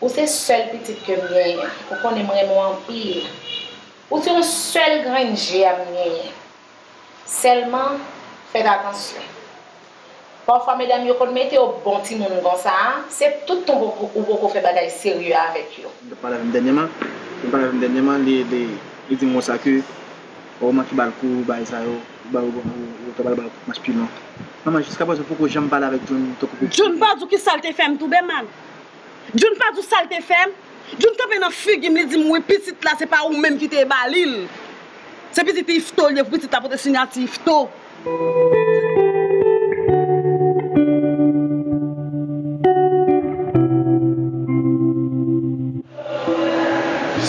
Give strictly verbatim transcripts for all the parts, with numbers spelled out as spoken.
Ou se sèl pitit ke m genyen. Ou konnen m renmen w anpil. Ou se yon sèl grenn je a m genyen. Sèlman, fèt atansyon. Pafwa, medam yo konn mete yo bon timoun konsa a, se tout tan ou poko, ou poko fè bagay serye avèk yo. Li t ap pale avè m dènyèman, li pale avè m dènyèman, li, li, li di m konsa ke, o, manke ba l kou, bagay sa yo, ou ba, ou, ou, ou, ou ta pral ba l kout manch pilon. Manman, jiskaprezan, poko janm pale avèk June, tankou pou June pa di w ki sa l te fè m tou, Bèman. June pa di w sa l te fè m. June kanpe nan figi m, li di m, wi, pitit la, se pa ou menm ki te ba li l. Se pitit Ifto l ye, pou pitit la pote siyati Ifto.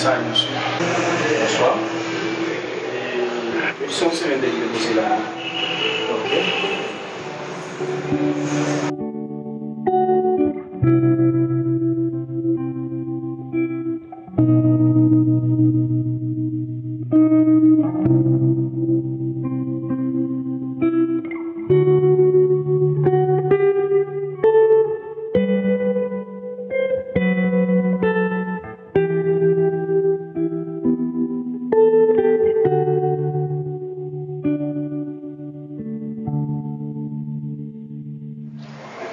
Salut, monsieur. Bonsoir. E, se yon semèn depi m poze la. Ok.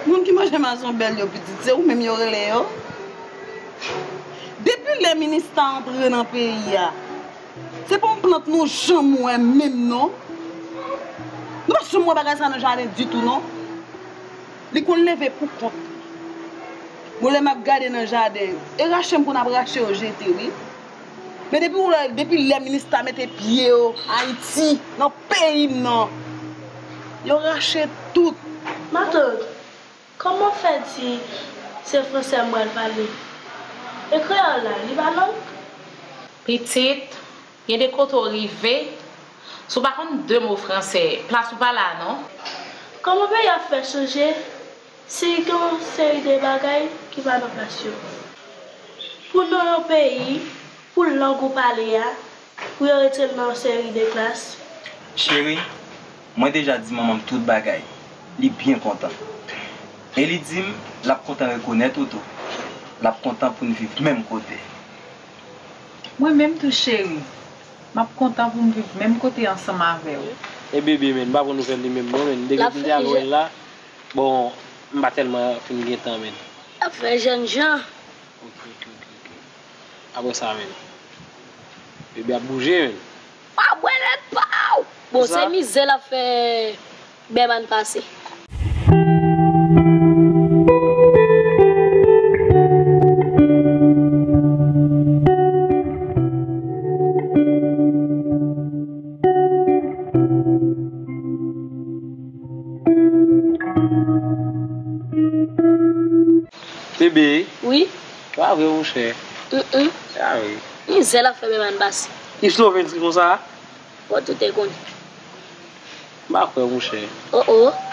Moun ki manje mazon bèl yo pitit, se ou menm yo rele yo. Depi lè minista antre nan peyi a, se pa yon plant nou janm wè menm non. Nou pa janm wè bagay sa nan jaden ditou non. Li konn leve pou kont li. Bon, lè m ap gade nan jaden, e rache m konn ap rache yo jete, wi. Men depi w lè, depi lè minista mete pye yo Ayiti, nan peyi m nan, yo rache tout. Matant, kòman w fè di se fransè m pral pale? E kreyòl la, li pa lang? Pitit, gen de kote w rive, si w pa konn de mo fransè, plas ou pa la non. Kòman peyi a fè chanje? Si gen yon seri de bagay ki pa nan plas yo. Pou non yon peyi, pou lang ou pale a, pou yo retire l nan yon seri de klas. Cheri, mwen deja di manman m tout bagay. Li byen kontan. E li di m l ap kontan rekonèt ou tou. L ap kontan pou n viv menm kote. Mwen menm tou cheri, m ap kontan pou m viv menm kote ansanm avè w. E bebe, men, m pa pran nouvèl li menm non, men. Depi m te al wè l la, bon, m pa tèlman fin gen tan, men. L ap fè jènjan. Ok, ok, ok, ok. Apre sa, men. Bebe ap bouje, men. Pa bwè lèt pa w! Bon, se mizè l ap fè Bèman pase. Bebe. Wi. Pa vre, monchè. Mm, mm. Pa vre. Mizè l ap fè Bèman pase. Yves Laurens ki konsa? Bon, tout te konnen. M pa kwè, monchè. Oh, oh.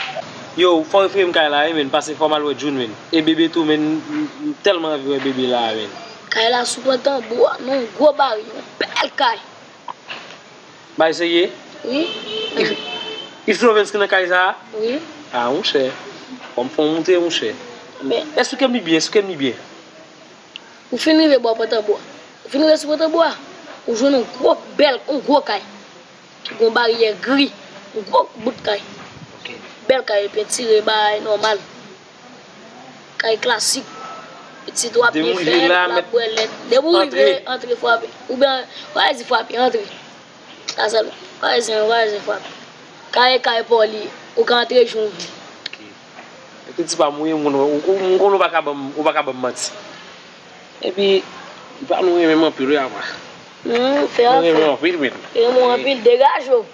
Yo, fò w retire m kay la, wi, men, paske fò m al wè June, men. E bebe tou, men, m, m tèlman anvi wè bebe la, men. Kay la sou pran tanbou a, nan yon gwo bari, yon bèl kay. Bay serye? Wi. Yves, Yves Laurens ki nan kay sa a? Wi. A, monchè. Fò m, fò m montre, monchè. Men. Èske m li byen? Èske m li byen? Ou fin rive bò Pòtanbwa. Ou fin rive sou Pòtanbwa, ou jwenn yon gwo bèl, yon gwo kay. Ki gon baryè gri, yon gwo bout kay. Ok. Bèl kay, pentire, bagay nòmal. Kay klasik. Pitit w ap byen fèt, l ap bwè lèt. Depi w rive, antre frape. Oubyen, pa di frape, antre. Sa sèlman. Vwazen, vwazen frape. Kay, kay pa w li, ou ka antre jan w vle. Ok. Epi ti pa m, ou, m konnen ou, ou, m konnen ou pa ka ban m, ou pa ka ban m manti. Epi, li pa nou renmen m anpil, wi, apa. Hmm, fè afè. Nou renmen m anpil, men. Renmen w anpil, degaje w.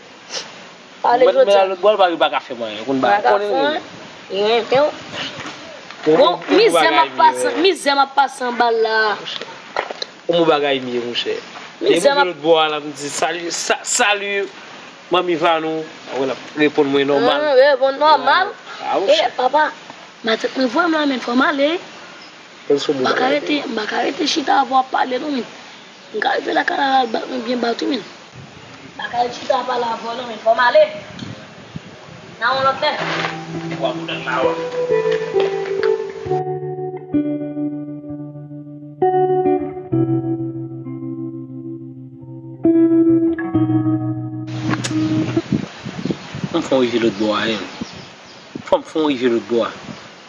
Pale jodi a. Lòt bò, li pa, li pa ka fè m anyen, ou konn ba, ou konnen li renmen. Li renmen w. Bon, mizè m ap pase, mizè m ap pase anba l la. Yon mo bagay m ye, monchè. Mizè m ap. Lè m rive lòt bò a la, m di, "Salut, sa-, salut, manmi Vanou." Apre l ap reponn mwen nòmal. Ah, reponn nòmal. Ah, monchè. Eh, papa, matant mwen voye m la, men fò m ale. M pa ka rete, m pa ka rete chita avè w ap pale non, men. M ka rive lakay la, l al bat mwen byen bat wi, men. Bagay chita pale avè w non, men fò m ale. Nan yon lòt lè. Ou ap ou dang la wè. Ann fè yon rive lòt bò a, en. Fò m fè yon rive lòt bò a.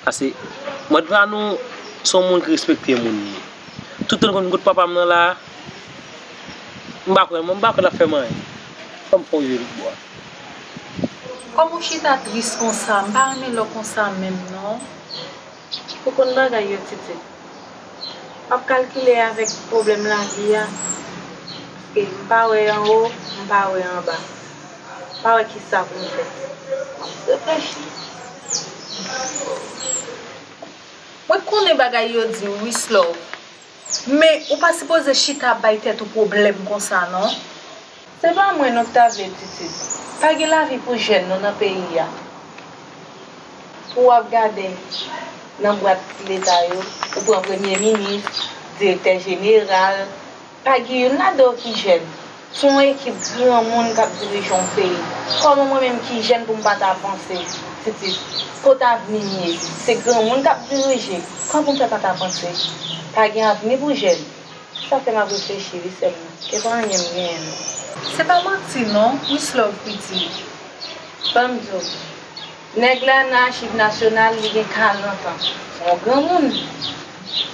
Paske mèt Vanou se yon moun ki respekte moun li ye. Toutan l konn kot papa m nan la, m pa kwè, m pa kwè l ap fè m anyen. Fò m fè yon rive lòt bò a. Kòman w chita tris konsa? M pa renmen lè w konsa menm non. Ou konn bagay yo, Titi. M ap kalkile avèk pwoblèm lavi a. Paske m pa wè anwo, m pa wè anba. M pa wè kisa pou m fè. M ap reflechi. Mwen konnen bagay yo di w, Wislove. Men ou pa sipoze chita ap bay tèt ou pwoblèm konsa non. Se pa mwen non k ta vle Titi. Pa gen lavi pou jèn non nan peyi a. Pou w ap gade nan bwat leta yo, ou pran premye minis, direktè jeneral, pa gen youn ladan yo ki jèn. Se yon ekip granmoun k ap dirije yon peyi. Kòman mwen menm ki jèn pou m pa ta avanse, Titi? Kot avni m ye? Se granmoun k ap dirije. Kòman pou m fè pa ta avanse? Pa gen avni pou jèn. Sa fè m ap reflechi wi sèlman. E pa anyen m genyen non. Se pa manti non, Wislove piti. Ban m di w. Nèg la nan Achiv Nasyonal, li gen karant an. Se yon granmoun.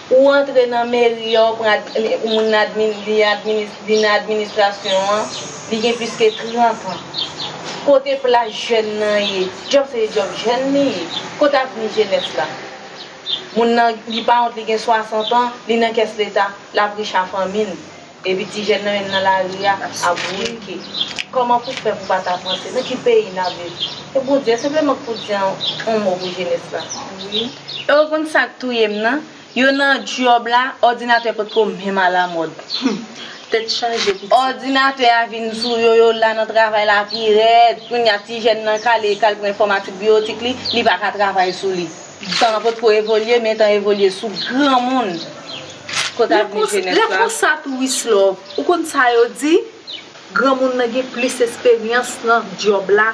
Ou antre nan meri a, ou pran ad-, moun nan admin-, li adminis-, li nan administrasyon an, li gen plis ke trant an. Kote plas jèn nan ye? Djòb se djòb jèn li ye. Kote avni jenès la? Moun nan, li pa wont, li gen swasant an, li nan kès leta, l ap rich a fanmi l. Epi ti jèn nan menm nan lari a ap bourike. Kòman pou fè pou pa ta panse? Nan ki peyi n ap viv? E Bondye, senpleman k pou di yon, yon mo pou jenès la. Wi. E w konn sa k touye m nan? Yo nan djòb la, òdinatè potko menm alamòd. Tèt chaje piti. Òdinatè a vin sou yo, yo la nan travay la pi rèd. Kounye a ti jèn nan k ale, k al pran enfòmatik biwotik li, li pa ka travay sou li. Tan an potko evolye, men tan evolye sou granmoun. Kote avni jenès la? Lè konsa tou Wislove, ou konn sa yo di? Granmoun nan gen plis esperyans nan djòb la,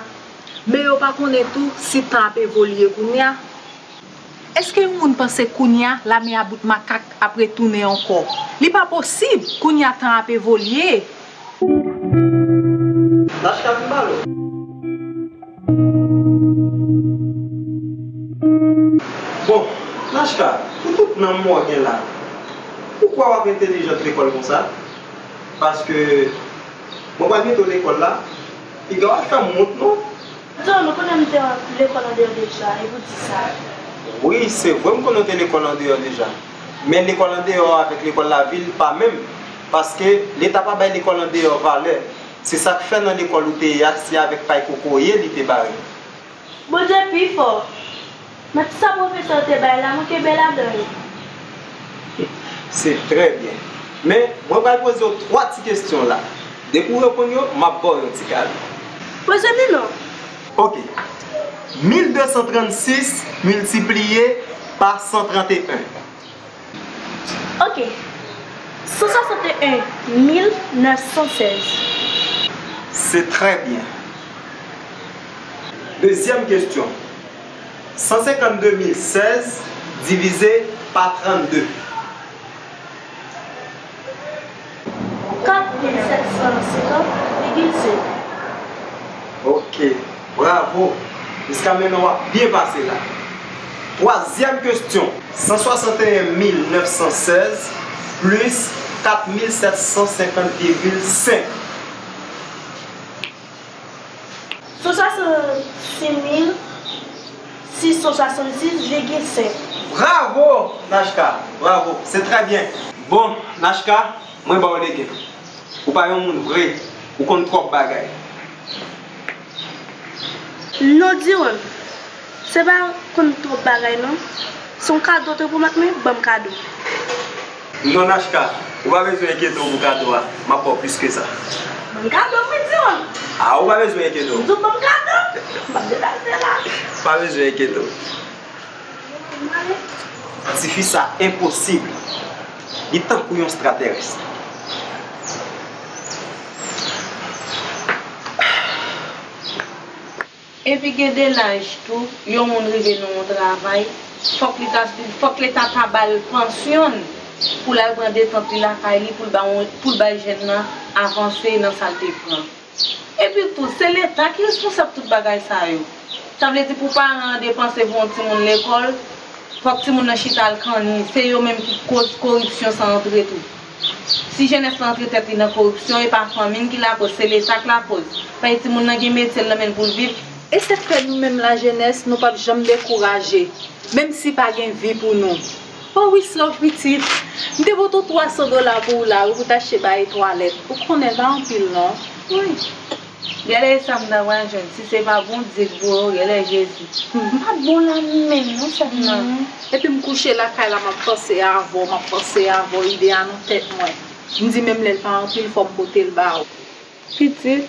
men yo pa konnen tou si tan ap evolye kounye a. Èske yon moun panse kounye a lame a bout makak ap retounen ankò? Li pa posib, kounye a tan ap evolye. Nachka vin pale w. Bon, Nachka, pou tout nanm w gen la, ou kwè w ap entèlijant lekòl konsa? Paske mwen pral mete w lekòl la, piga w al fè m wont non. John, ou konnen m te lekòl andeyò deja, e pou di sa. Wi, se vre m konnen w te lekòl andeyò deja. Men lekòl andeyò avèk lekòl lavil pa menm. Paske Leta pa bay lekòl andeyò valè. Se sa k fè nan lekòl ou te ye a, se avèk pay kokoye li te bare. Bondye pi fò. Nan ti sa pwofesè yo te bay la, mwen kenbe ladan yo. Se trè byen. Men, mwen pral poze w twa ti kesyon la. Depi w reponn yo, m ap ba w yon ti kado. Poze li non. Ok. Mil de san trannsis miltipliye pa san tranteyen. Ok. San swasanteyen mil nèf san sèz. Se trè byen. Dezyèm kesyon. San senkannde mil sèz divize pa trannde. Kat mil sèt san senkant vigil senk. Ok, bravo! Jiskamennen w ap byen pase la. Twazyèm kesyon. San swasanteyen mil nèf san sèz plis kat mil sèt san senkant vigil senk. San swasannsis mil sis san swasannsis vigil senk. Bravo, Nachka! Bravo! Se trè byen. Bon, Nachka, mwen ba w legen. Ou pa yon moun vre. Ou konn twòp bagay. Non, Diwan. Se pa konn twòp bagay non. Se yon kado te pwomèt mwen, ban m kado. Non, Nachka, ou pa bezwen enkyete w pou kado a. M ap ba w plis ke sa. Ban m kado, mwen di w. A, ou pa bezwen enkyete w. M di w ban m kado. M ap deplase la. Pa bezwen enkyete w. Tifi sa enposib. Li tankou yon ekstraterès. Epi gen de laj tou, yon moun rive nan yon travay, fòk li ta, fòk Leta ta ba l pansyon l pou l al pran detant li lakay li, pou l ba yon, pou l bay jèn nan avanse nan sa l te pran. Epi tou, se Leta ki responsab tout bagay sa yo. Sa vle di pou paran an depanse pou yon timoun lekòl, fòk timoun nan chita al kanni, se yo menm ki koz koripsyon sa antre tou. Si jenès lan antre tèt li nan koripsyon, e pa fanmi n ki lakoz, se Leta k lakoz. Paske timoun nan gen metye l nan men l pou l viv. E sa k fè nou menm lajenès, nou p ap janm dekouraje, menm si pa gen vi pou nou. Oh, Wislove pitit, m te pote twa san dola pou ou la, wi, pou t achte bagay twalèt. Ou konnen l pa anpil non. Wi. Genlè e sa m ta pral jwenn, si se pa Bondye k voye w, genlè Jezi. M pa t bon la menm non sè m nan. Epi m kouche lakay la, m ap panse avè w, m ap panse avè w, ide a nan tèt mwen. M di menm lè l pa anpil, fò m pote l ba ou. Pitit,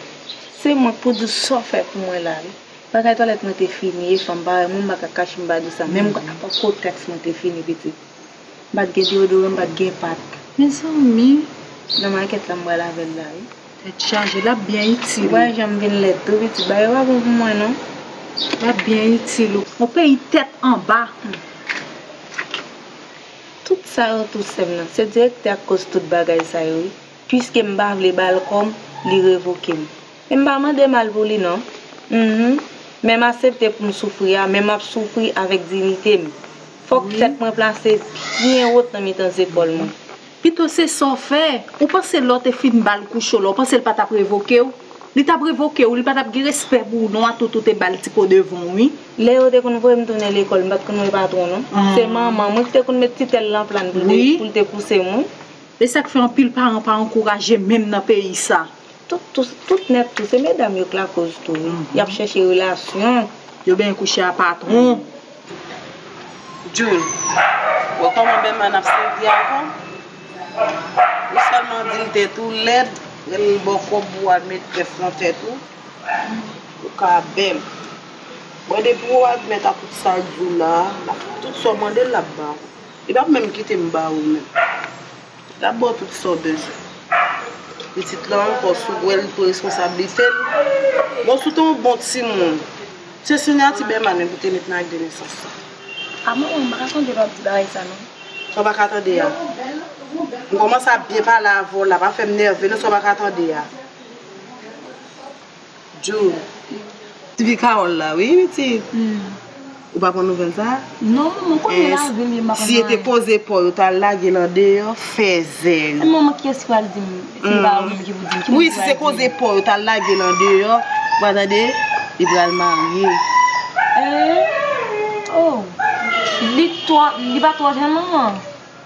se mwen k pou di w sa w fè pou mwen la wi. Bagay twalèt mwen te fini, e fanm parèy mwen, m pa ka kache m pa di w sa. Menm apa kotèks mwen te fini, pitit. M pa t gen deyodoran, m pa t gen pat. Mezanmi. Nan makèt la m pral avè l la wi. Tèt chaje, l ap byen itil ou. Ou wè jan m vin lèd tou pitit, bagay yo pa bon pou mwen non. L ap byen itil ou. Yon peyi tèt anba. Tout sa yo tou sè m nan, se direktè a k koz tout bagay sa yo wi. Piske m pa vle ba l kò m, li revoke m. Men m pa mande mal pou li non. Mhm. Men m aksepte pou m soufri a, men m ap soufri avèk diyite m. Fòk tèt mwen plase byen wo nan mitan zepòl mwen. Pito se sa w fè. Ou panse lè w te fin ba l kouche w la, ou panse l pa t ap revoke w? Li t ap revoke w, li pa t ap gen respè pou ou non, atoutou te ba l ti po devan w wi. Lè yo te konn voye m tounen lekòl, m pa t konn wè patwon non. Se manman mwen ki te konn met titèl nan pla n pou l te, pou l te pouse m wi. E sa k fè anpil paran pa ankouraje menm nan peyi sa. Tout, tout, tout nèt tou, se medam yo k lakoz tou wi. Y ap chèche relasyon. Yo benyen kouche a patwon. June, wè kòman bèlma n ap sèvi avè w? Ou sèlman di l tèt ou lèd, rele l bò kòb ou al met grèf nan tèt ou, ou ka bèl. Bon, depi w admèt a tout sa l di w la, l ap, tout sa w mande l, l ap ba w. Li p ap menm kite m ba ou menm. L ap ba w tout sa w bezwen. Pitit la ankò, si w wè l pran responsablite l. Bon, si w te yon bon timoun, se siyati bèlma n pou te met nan ak de nesans la. A manman, m pa ka tande l ap di bagay sa non. Sa w pa ka tande a? M kòmanse ap byen pale avè w la, pa fè m nève non, sa w pa ka tande a. June. Ti fi Carole la, wi, pitit. Ou pa pran nouvèl sa? Non, manman, kote l al vin, m pa konn anyen. Si e te koze pa w, yo t al lage l andeyò, fèzè yo. E manman, kiyès ki pral di m? Si se pa ou menm ki pou di m, ki moun ki pral di m? Wi, si se koze pa w, yo t al lage l andeyò, ou pa tande? Li pral marye. Hein? Oh. Li twò, li pa twò jèn, manman?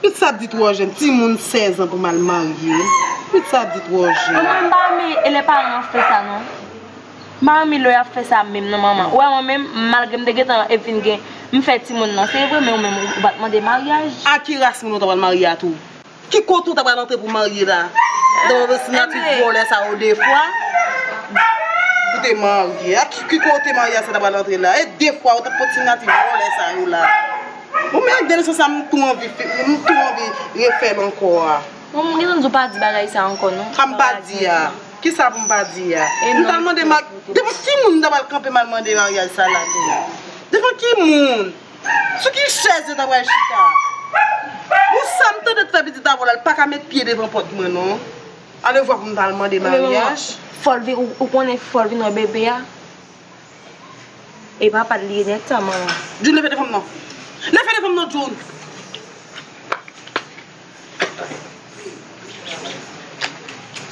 Pitit sa ap di twò jèn, timoun sèz an pou m al marye. Pitit sa ap di twò jèn. Mwen menm m pa renmen e lè paran an fè sa non. M pa renmen lè y ap fè sa menm non manman. Ou wè mwen menm, malgre m te gentan e vin gen, m fè timoun nan, se vre, men ou menm ou pa t mande maryaj. A ki ras moun ou ta pral marye a tou? Ki kote ou ta pral antre pou marye la? Ou ta pral pran siyati vòlè sa yo de fwa? Pou te marye. A ki, ki kote maryaj sa ta pral antre la? E de fwa ou ta pran siyati vòlè sa yo la. Bon, men ak de leson sa, m tou anvi, m tou anvi refè l ankò a. Bon, m gentan di w pa di bagay sa ankò non. Sa m pa di a? Kisa pou m pa di a? M t al mande ma-, devan ki moun m ta pral kanpe m al mande maryaj sa la tou? Devan ki moun? Sou ki chèz yo ta pral chita? Bon, sa m tande t fè pitit avè w la, l pa ka met pye devan pòt mwen non. Alevwa pou m t al mande maryaj. Fò l vin, ou, ou konnen fò l vin wè bebe a. E papa l li ye nèt sa, manman. June, leve devan m non. Leve devan m non, June.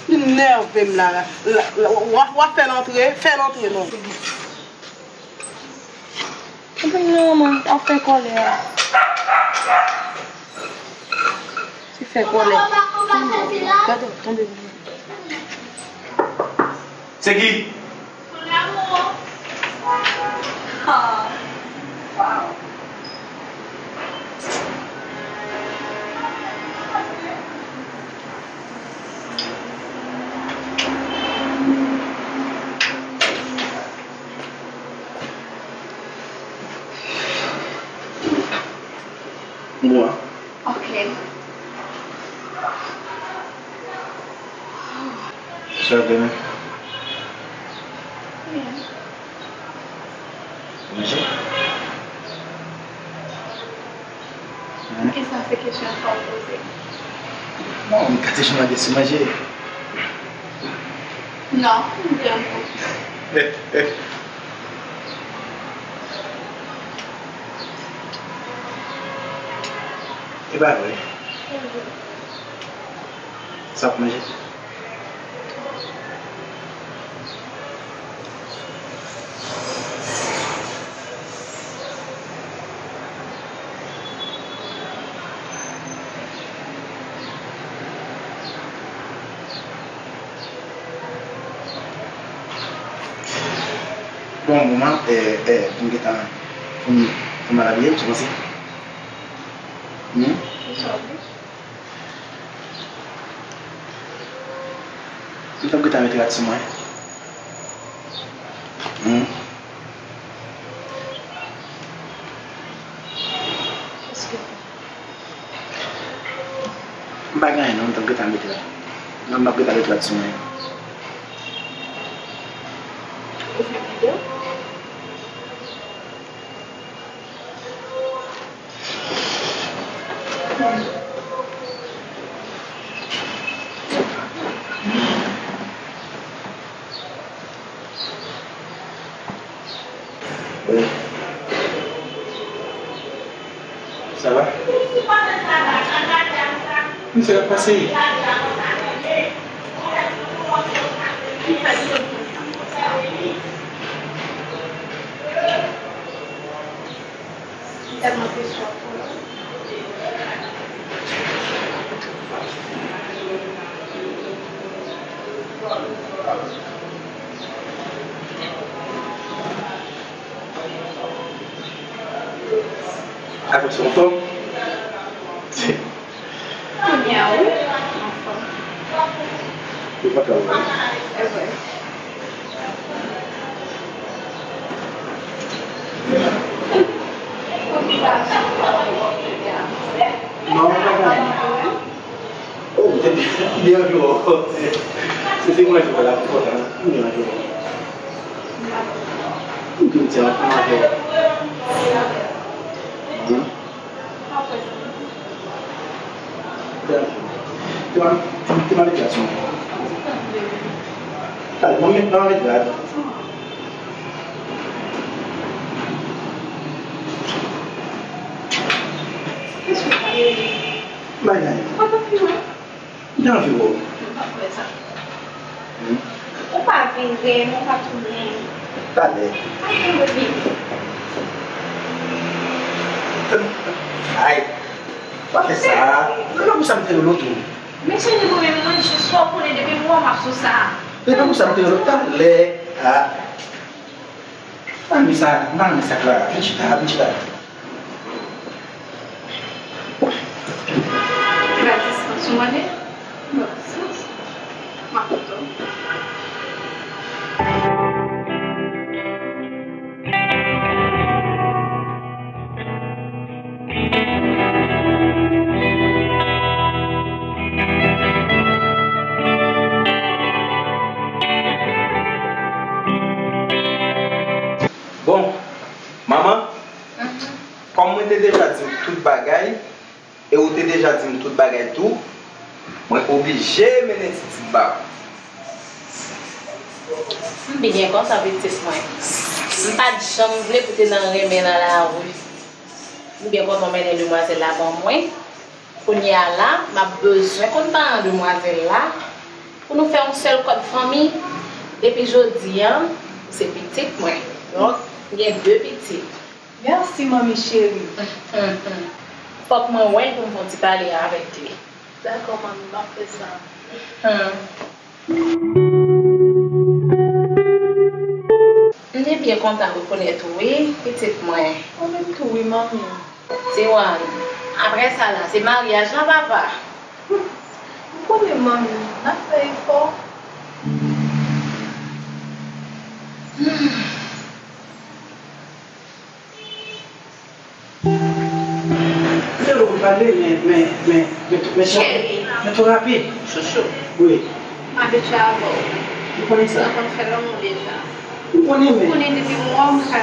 Li nève m la, la, la, w ap, w ap fè l antre, fè l antre non. Epi non, manman, w ap fè kòlè a. Ti fè kòlè. Gade, tonbe. Se ki? Bon. Ok. Sa demen? Yeah. Manje? Kisa se kesyon sa w poze? Bon, m ka toujou mande si w manje. Non, m di ankò. E pa vre. Sa w ap manje? Bon, moman, eh, eh, pou m gentan, pou m, pou m al abiye, m sou panse. Hmm? M t ap gentan met rad sou mwen. Hmm. M pa gen anyen non, m t ap gentan met rad. Non, m ap gentan met rad sou mwen. Ou fè videyo? Sa va? Wi, sa k ap pase? Tèlman kesyon pou mwen. Avèk son fòm. Kounye a, wi, anfòm. Yo pa ka wè. E vre. Non, mwen pa ka. Oh, mwen te byen anvi wè w. Se, se mwen ki wè la pi kontan. Mwen anvi wè w. Mwen te byen anvi wè w. Te mande, te mande gras mwen. Talè, mwen met nan met gras. Bagay. Mwen anvi wè w. Ou pa vire, ou pa tounen. Talè. Ay, pa fè sa. Non, non, pou sa m te lolo tou. Men cheri, mwen menm, mwen jis wè w konnen depi m wè w m ap sou sa. Depi pou sa m te lolo talè. Ah. Pa renmen sa, pa renmen sa, Clara. Vin chita, vin chita. Gratistans ou mande? Gratistans. M ap kontan. Bon, manman, kòm mwen te deja di w tout bagay, e ou te deja di m tout bagay tou, mwen oblije mennen Titit ba ou. M byen kontan, pitit mwen. M pa t janm vle pou te nan renmen nan lari. M byen kontan w mennen demwazèl la ban mwen. Kounye a la, m ap bezwen konn paran demwazèl la pou nou fè yon sèl kòd fanmi. Depi jodi a, ou se pitit mwen. Donk, m gen de pitit. Mèsi, manmi cheri. Fòk mwen wè l pou m fè yon ti pale avèk li. Dakò, manmi, m ap fè sa. M te byen kontan rekonèt ou, wi, pitit mwen. Mwen menm tou, wi, manmi. Tiwan, apre sa la, se maryaj la, papa. M konnen, manmi, n ap fè efò. Hmm. Se lè w pale, men, men, men, men, men, men twò rapid. Chouchou. Wi. M abitye avè w. M konnen sa. Sa konn fè lanmou deja. M konnen, men. M konnen depi m wè w, m ka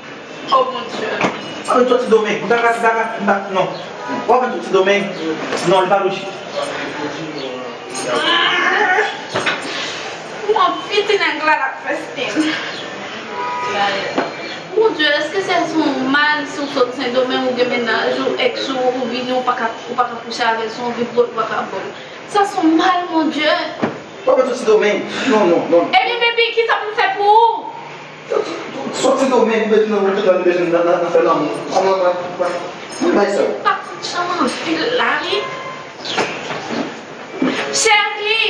Oh mon Dieu. W ap vin soti Domeng. M pa ka, m pa ka, m pa, non. W ap vin soti Domeng. Non, li pa lojik. Mwen anvi ti nèg la l ap fè stil. Mon Dieu, èske se yon mal si w sot Sendomeng, ou gen mennaj ou, èks ou, ou vini, ou pa ka, ou pa ka kouche avè l, se yon vye pwòl ou pa ka ba l. Sa se yon mal, mon Dieu. W ap soti Domeng. Non, non, non. Ebyen, baby, kisa pou m fè pou ou? Soti Domeng, ou bezwen nan wout la, ou bezwen nan, nan, nan fè lanmou. Kòman, kòman, kòman, kòman sa? Pa kout chan anpil la, wi. Cheri!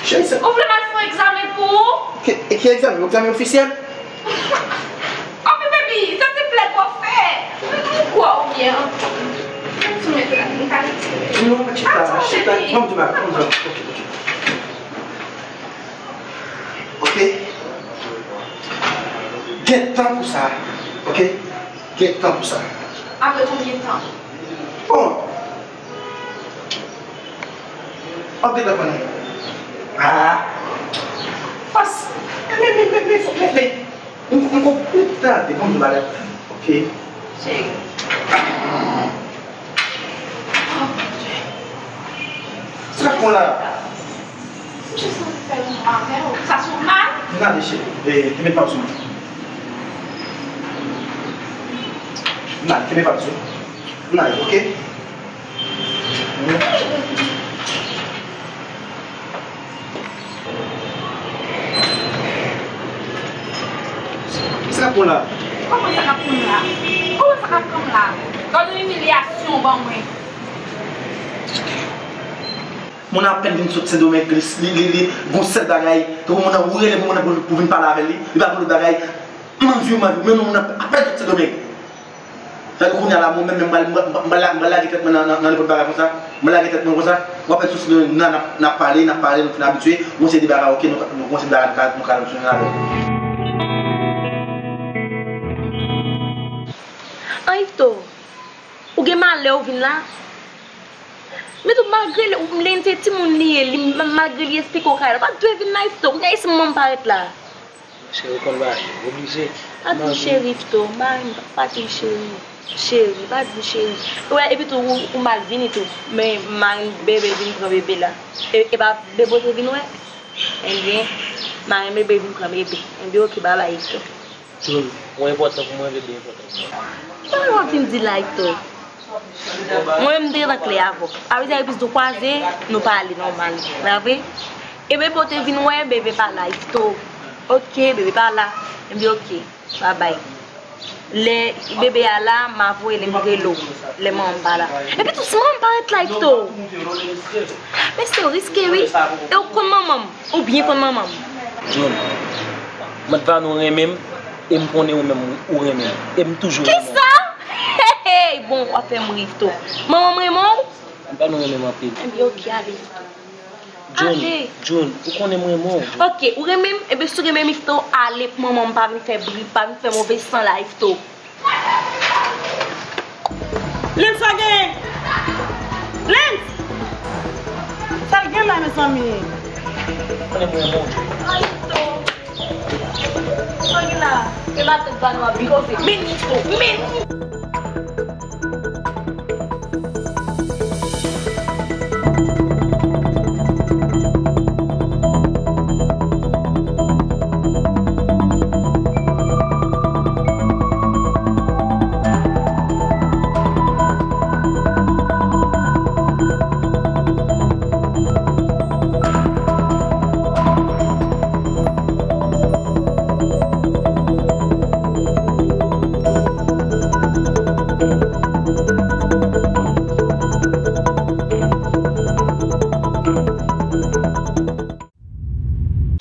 Cheri, sa. Ou vle m al fè yon egzamen pou ou? Ki, ki egzamen? Egzamen ofisyèl? Oh, men baby, sa se plèd w ap fè. Ou kwè ou byen anfòm. Ou met la, m ka retire. Non, chita, chita. Ban m di bagay, ban m di bagay. Ok, ok. Ok? Gen tan pou sa. Ok? Gen tan pou sa. Apre konbyen tan? Bon. Ok, dakò, non. Ah. Pas. Men, men, men, men, men, men. M, m, m, m, tande, ban m di bagay. Ok. Cheri. Oh, mon Dieu. Sa k ap fè w la? M jis anvi fè lanmou avè w. Sa se yon mal? N ale, cheri. E, kenbe pa w sou mwen. N ale, kenbe pa w sou. N ale, ok? Sa k ap pran la? Kòman sa k ap pran la? Kòman sa k ap pran la? Gad yon imilyasyon ban mwen. Moun apèn vin sot Sendomeng, li, li, li, li gon sèl bagay, tankou moun nan ou rele pou moun nan pou, pou vin pale avè li, li pa gen lòt bagay. M anvi w, m anvi w, men moun nan apèn sot Sendomeng. Sa vle di kounye a la, mwen menm, m pral, m pral, m pral, m pral lage tèt mwen nan, nan, nan nenpòt bagay konsa. M pral lage tèt mwen konsa. W apèn sot Sendomeng, n a, n ap, n ap pale, n ap pale, nou fin abitye. Gon seri de bagay, ok, nou, nou, gon seri de bagay, nou ka, nou ka fonksyone avè l. An Yvetot, ou gen malè ou vin la? Men tou, malgre li, Lens se timoun li ye, li, malgre li esplike w kay la, ou pa t dwe vin la Yvetot. Kounye a, e si manman m parèt la? Cheri, ou konn bagay yo, oblije. Pa di m cheri, Yvetot, mari m, pa di m cheri. Cheri, pa di m cheri. Ou wè, epi tou, ou, ou mal vini tou. Men mari m, bebe vin pran bebe la. E, e pa Bebote vin wè? Ebyen, mari m, bebe vin pran bebe. Ebyen, ok, babay, Yvetot. June, ou enpòtan pou mwen, bebe enpòtan pou mwen. Sa w ap vin di la, Yvetot? Mwen menm, m te gentan klè avè w. Sa vle di, epi nou kwaze, nou pale nòmal. Pa vre? E bebe w te vin wè, bebe pa la, Yvetot. Ok, bebe pa la. Ebyen, ok. Babay. Lè bebe a la, m a voye lè m rele w. Lè manman m pa la. Epi tou, si manman m parèt la, Yvetot. Mesye, w riske, wi. E w konn manman m. Ou byen konn manman m. June, Mad Vanou renmen m, e m konnen ou menm ou renmen m. E m toujou renmen w. Kisa? Hey, hey, bon, w ap fè m ri, Yvetot. Manman m renmen w? Mad Vanou renmen m anpil. Ebyen, ok, ale, Yvetot. June, ale. June, ou konnen m renmen w, June. Ok, ou renmen m? Ebyen, si w renmen m, Yvetot, ale pou manman m pa vin fè bri, pa vin fè move san la, Yvetot. Lens, sa gen? Lens! Sa l gen la, mezanmi? Konnen mwen bon. Ay, Yvetot. Sa gen la? E matant Vanou ap vin koze. Men Yvetot, men.